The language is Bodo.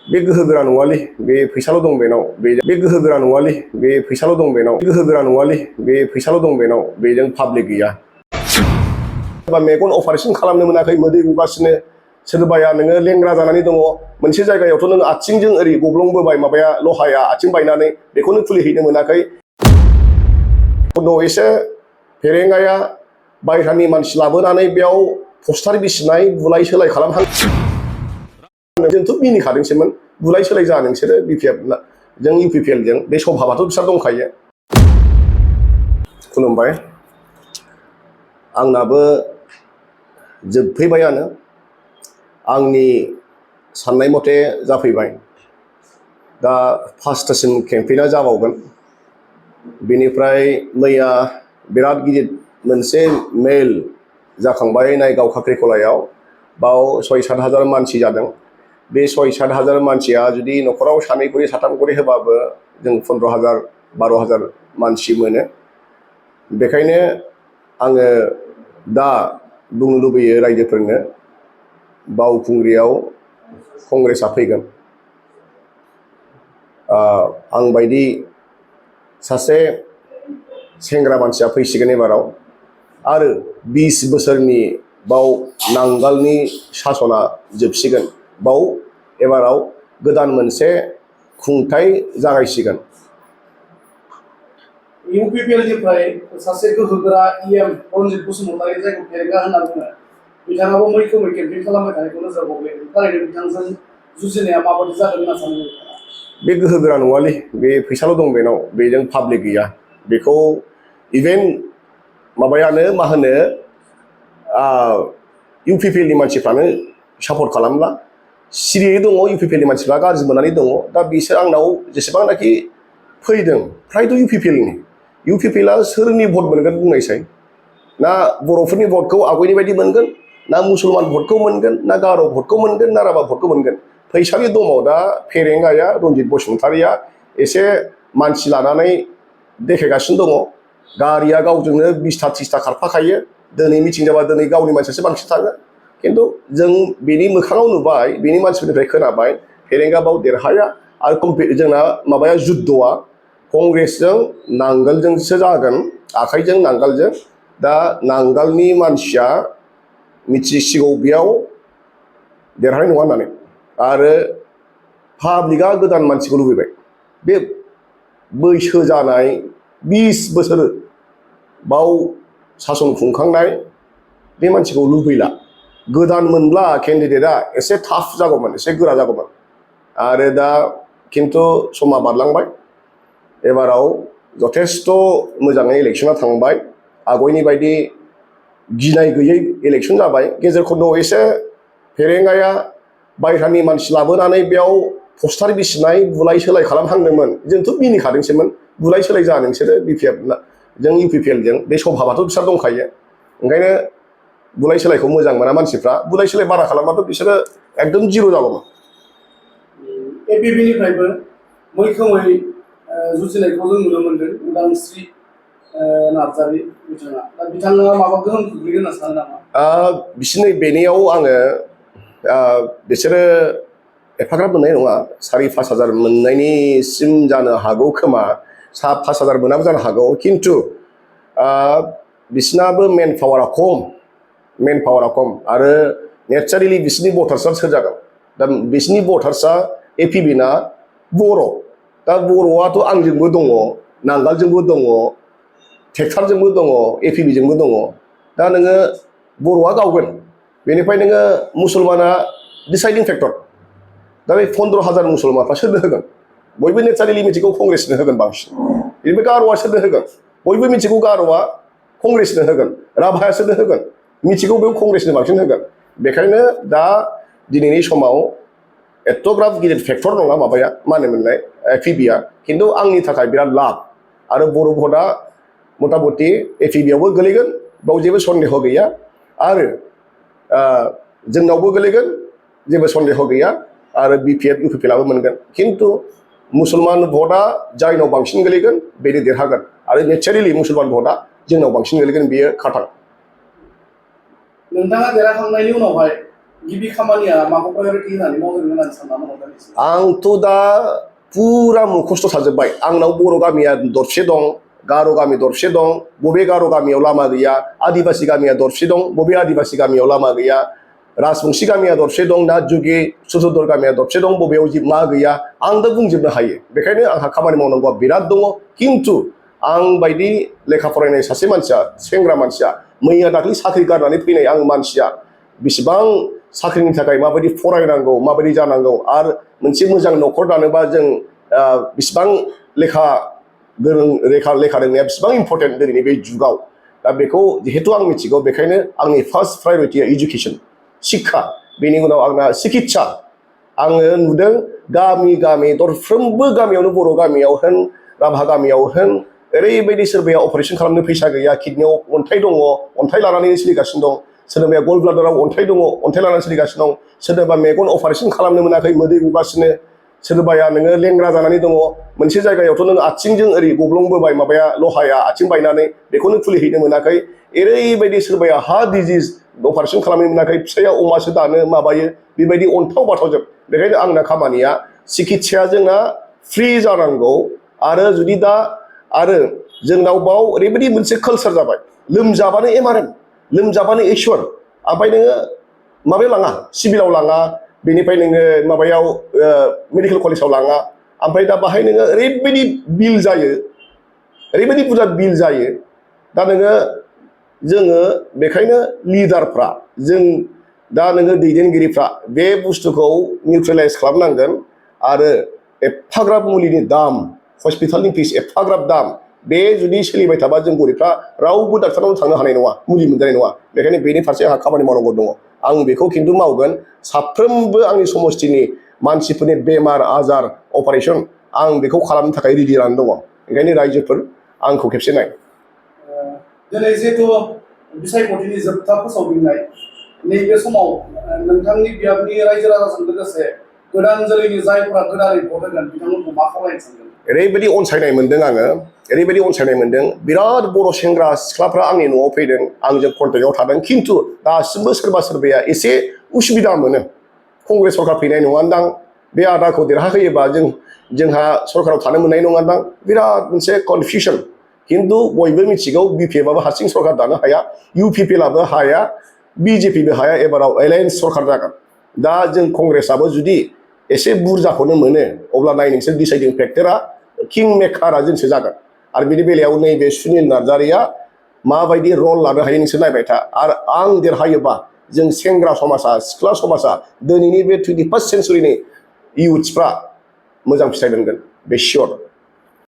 बे गोहोगोरा नङालै बे फैसाल' दं बेनाव बे गोहोगोरा नङालै बे फैसाल' दं बेनाव गोहोगोरा नङालै बे फैसाल' दं बेनाव बेजों पाब्लिक गैया सोरबा मेगन अपारेसन खालामनो मोनाखै मोदै गगासिनो सोरबाया नोङो लेंग्रा जानानै दङ मोनसे जायगायावथ' नों आथिंजों ओरै गब्लंबोबाय माबाया लहाया आथिं बायनानै बेखौनो खुलिहैनो मोनाखै एसे फेरेंगाया बायह्रानि मानसि लाबोनानै बेयाव पस्टार बिसिनाय बुलाय सोलाय खालामहां जोंथ' मिनिखादोंसोमोन बुलाय सोलाय जा नोंसोरो बिपिएफ जों इउपिपिएल जों बे स्वभाबाथ' बिसोर दंखायो खुलुमबाय आंनाबो जोबफैबायानो आंनि साननाय मथे जाफैबाय दा 5थासिम केम्पेइना जाबावगोन बेनिफ्राय मैया बिराद गिदिर मोनसे मेल जाखांबाय नायगाव खाख्रिखलायाव बाव 6-7 हाजार मानसि जादों बे 6-7 हाजार मानसिया जुदि न'खराव 2 करि 3 करि होबाबो जों 15,000 12,000 मानसि मोनो बेखायनो आङो दा बुंनो लुबैयो रायजोफोरनो बावखुंग्रियाव कंग्रेसआ फैगोन आं बायदि सासे सेंग्रा मानसिया फैसिगोन एबाराव आरो 20 बोसोरनि बाव नांगालनि सासना जोबसिगोन बाव एबाराव गोदान मोनसे खुंथाय जागायसिगोन इउपिपिएलनिफ्राय सासे गोहोगोरा इएम रनजित बसुमतारी जायखौ फेरेंगा होनना बुङो बिथाङाबो मैखोमै केम्पेइन खालामबाय थानायखौ नोजोर बावबाय थारैनो बिथांजों जुजिनाया माबायदि जागोन होनना सानो बे गोहोगोरा नङालै बे फैसाल' दं बेनाव बेजों पाब्लिक गैया बेखौ इभेन माबायानो मा होनो इउपिपिएलनि मानसिफ्रानो सापर्ट खालामला सिरियै दङ इउपिपिएलनि मानसिफ्रा गाज्रि मोननानै दङ दा बिसोर आंनाव जेसेबांनाखि फैदों फ्रायथ' इउपिपिएलआ सोरनि भट मोनगोन बुंनायसाय ना बर'फोरनि भटखौ आवगायनि बायदि मोनगोन ना मुसलमान भटखौ मोनगोन ना गार' भटखौ मोनगोन ना राभा भटखौ मोनगोन फैसानि दमाव दा फेरेंगाया रनजित बसुमतारीया एसे मानसि लानानै देखायगासिनो दङ गारिया गावजोंनो 20-30 खारफाखायो दिनै मिटिं जाबा दिनै गावनि मानसियासो बांसिन थाङो खिन्थु जों बेनि मोखाङाव नुबाय बेनि मानसिफोरनिफ्राय खोनाबाय फेरेंगा बाव देरहाया आरो जोंना माबाया जुद्धआ कंग्रेसजों नांगोलजोंसो जागोन आखाइजों नांगोलजों दा नांगोलनि मानसिया मिथिसिगौ बेयाव देरहानाय नङा होननानै आरो पाब्लिकआ गोदान मानसिखौ लुबैबाय बे बैसो जानाय 20 बोसोर बाव सासन खुंखांनाय बे मानसिखौ लुबैला गोदान मोनब्ला केन्डिडेटआ एसे टाफ जागौमोन एसे गोरा जागौमोन आरो दा खिन्थु समा बारलांबाय एबाराव जथेस्थ' मोजाङै इलेक्सना थांबाय आवगायनि बायदि गिनाय गैयै इलेक्सन जाबाय गेजेर खन्द'आव एसे फेरेंगाया बायह्रानि मानसि लाबोनानै बेयाव पस्टार बिसिनाय बुलाय सोलाय खालामहांदोंमोन जोंथ' मिनिखादोंसोमोन बुलाय सोलाय जा नोंसोरो बिपिएफ जों इउपिपिएल जों बे स्वभाबाथ' बिसोर दंखायो ओंखायनो बुलाय सोलायखौ मोजां मोना मानसिफ्रा बुलाय सोलाय बारा खालामबाथ' बिसोरो एकदम जिर' जागौमोन एबिभिनिफ्रायबो मैखोमै जुजिनायखौ जों नुनो मोनदों उदांस्रि नार्जारि बिथाङा दा बिथाङा माबा गोहोम खोख्लैगोन होनना सानो नामा बिसोरनि बेनियाव आङो बिसोरो एफाग्राब मोननाय नङा 4-5 हाजार मोननायनिसिम जानो हागौ खोमा 5 हाजार मोनाबो जानो हागौ खिन्थु बिसोरनाबो मेन पावारा खम आरो नेचारेलि बिसोरनि भटार्सआ सोर जागोन दा बिसोरनि भटार्सआ एपिबिना बर' दा बर'आथ' आंजोंबो दङ नांगालजोंबो दङ ट्रेक्टरजोंबो दङ एपिबिजोंबो दङ दा नोङो बर'आ गावगोन बेनिफ्राय नोङो मुसलमाना डिसाइडिं फेक्टर दा बे 15,000 मुसलमानफ्रा सोरनो होगोन बयबो नेचारेलि मिथिगौ कंग्रेसनो होगोन बांसिन बेनिफ्राय गार'आ सोरनो होगोन बयबो मिथिगौ गार'आ कंग्रेसनो होगोन राभाया सोरनो होगोन मिथिगौ बेयाव कंग्रेसनो बांसिन होगोन बेखायनो दा दिनैनि समाव एथ'ग्राब गिदिर फेक्टर नङा माबाया मा होनोमोनलाय एपिबिया खिन्थु आंनि थाखाय बिराद लाब आरो बर' भटआ मथा मथि एपिबियावबो गोलैगोन बाव जेबो सन्देह गैया आरो जोंनावबो गोलैगोन जेबो सन्देह गैया आरो बिपिएफ इउपिपिएलआबो मोनगोन खिन्थु मुसलमान भटआ जायनाव बांसिन गोलैगोन बेनो देरहागोन आरो नेचारेलि मुसलमान भटआ जोंनाव बांसिन गोलैगोन बेयो खाथां नोंथाङा देरहाखांनायनि उनावहाय गिबि खामानिया माखौ प्रायरिटि होनानै मावगोन होननानै सानना मोनो आंथ' दा पुरा मुखस्थ' थाजोब्बाय आंनाव बर' गामिया दरसे दं गार' गामि दरसे दं बबे गार' गामियाव लामा गैया आदिबासि गामिया दरसे दं बबे आदिबासि गामियाव लामा गैया राजबंशी गामिया दरसे दं ना जुगे सुसुधर गामिया दरसे दं बबेयाव मा गैया आं दा बुंजोबनो हायो बेखायनो आंहा खामानि मावनांगौआ बिराद दङ खिन्थु आं बायदि लेखा फरायनाय सासे मानसिया सेंग्रा मानसिया मैया दाख्लै साख्रि गारनानै फैनाय आं मानसिया बेसेबां साख्रिनि थाखाय माबायदि फरायनांगौ माबायदि जानांगौ आरो मोनसे मोजां न'खर दानोबा जों बेसेबां लेखा गोरों लेखा रोंनाया बेसेबां इम्परटेन्ट दिनैनि बे जुगाव दा बेखौ जिहेतु आं मिथिगौ बेखायनो आंनि फार्स्ट प्रायरिटिया इडुकेसन शिक्षा बेनि उनाव आंना सिकित्सा आङो नुदों गामि गामि दरफ्रोमबो गामियावनो बर' गामियाव होन राभा गामियाव होन ओरैबायदि सोरबाया अपारेसन खालामनो फैसा गैया किडनियाव अन्थाइ दङ अन्थाइ लानानै सोलिगासिनो दं सोरबाया गल ब्लाडाराव अन्थाइ दङ अन्थाइ लानानै सोलिगासिनो दं सोरबा मेगन अपारेसन खालामनो मोनाखै मोदै गगासिनो सोरबाया नोङो लेंग्रा जानानै दङ मोनसे जायगायावथ' नों आथिंजों ओरै गब्लंबोबाय माबाया लहाया आथिं बायनानै बेखौनो खुलिहैनो मोनाखै ओरैबायदि सोरबाया हार्ट डिजिज अपारेसन खालामनो मोनाखै फिसाया अमासो दानो माबायो बेबायदि अन्थाव बाथावजोब बेखायनो आंना खामानिया सिकित्साया जोंना फ्रि जानांगौ आरो जुदि दा आरो जोंनाव बाव ओरैबायदि मोनसे कालसार जाबाय लोमजाबानो एमआरएम लोमजाबानो इसर ओमफ्राय नोङो माबायाव लाङा सिभिलाव लाङा बेनिफ्राय नोङो माबायाव मेडिकेल कलेजाव लाङा ओमफ्राय दा बाहाय नोङो ओरैबायदि बिल जायो ओरैबायदि बुरजा बिल जायो दा नोङो जोङो बेखायनो लिडारफ्रा जों दा नोङो दैदेनगिरिफ्रा बे बुस्थुखौ निउट्रेलाइज खालामनांगोन आरो एफाग्राब मुलिनि दाम हस्पिटालनि फिस एफाग्राब दाम बे जुदि सोलिबाय थाबा जों गरिबफ्रा रावबो डाक्टारनाव थांनो हानाय नङा मुलि मोनजानाय नङा बेखायनो बेनि फारसे आंहा खामानि मावनांगौ दङ आं बेखौ खिन्थु मावगोन साफ्रोमबो आंनि समस्थिनि मानसिफोरनि बेमार आजार अपारेसन आं बेखौ खालामनो थाखाय रेडि जानानै दङ ओंखायनो रायजोफोर आंखौ खेबसे नाय दिनै जिहेतु बिसायख'थिनि जोबथा फोसावदिंनाय नैबे समाव नोंथांनि बियाबनि रायजो राजाजों लोगोसे गोदान जोलैनि जायफोरा गोदानै भट होगोन बिथांमोनखौ मा खावलायनो सानदों ओरैबायदि अनसायनाय मोनदों आङो ओरैबायदि अनसायनाय मोनदों बिराद बर' सेंग्रा सिख्लाफ्रा आंनि न'आव फैदों आंजों कन्टेक्टआव थादों खिन्थु दासिमबो सोरबा सोरबाया एसे उसुबिदा मोनो कंग्रेस सरकार फैनाय नङादां बे आदाखौ देरहाहोयोबा जोंहा सरकाराव थानो मोननाय नङादां बिराद मोनसे कनफिउसन खिन्थु बयबो मिथिगौ बिपिएफआबो हारसिं सरकार दानो हाया इउपिपिएलआबो हाया बिजेपिबो हाया एबाराव एलायन्स सरकार जागोन दा जों कंग्रेसआबो जुदि एसे बुरजाखौनो मोनो अब्ला नाय नोंसोर डिसाइडिं फेक्टरा किं मेकारा जोंसो जागोन आरो बिनि बेलायाव नैबे सुनिल नार्जारिया माबायदि रल लानो हायो नोंसोर नायबाय था आरो आं देरहायोबा जों सेंग्रा समाजा सिख्ला समाजा दिनैनि बे 21st सेन्सुरिनि इयुथ्सफ्रा मोजां फिथाइ मोनगोन बे सियर